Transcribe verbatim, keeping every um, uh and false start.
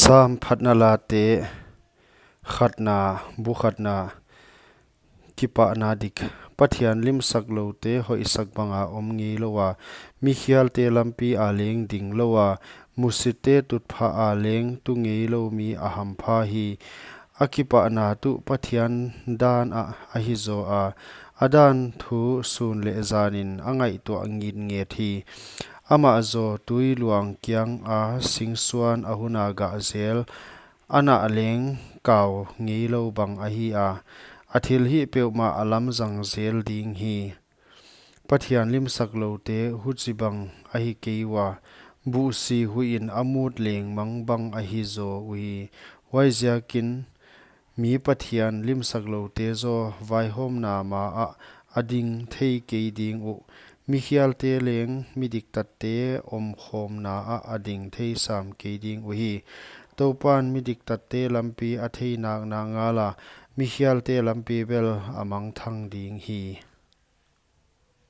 Sam Phatna Late, khatna, bu khatna. Kipahna dik. Pathian limsakloute hoihsak banga om ngeilou a, mikhialte lampi a leng dinglou a, musitte tutphah a leng tu ngeilou mi a hampha hi. A kipahna tuh Pathian dan ah ahi zaw a, a dan thu sun leh zanin a ngaihtuah ngitnget hi. Amah zaw tui luang kianga singsuan a hun a gah zel, a nah leng kau ngeilou bang ahi a, a thilhih peuhmah a lamzang zel ding hi. Pathian limsakloute huchibang ahi kei ua, buhsi huih in a mut lengmang bang ahi zaw uhi. Huaiziakin mi Pathian limsakloute zaw vaihawmna ma ah a ding thei kei ding uh, mikhialte leng midiktatte omkhawmna ah a ding thei sam kei ding uhi. Toupan midiktatte lampi a thei nakna ngala, mikhialte lampi bel a mangthang ding hi.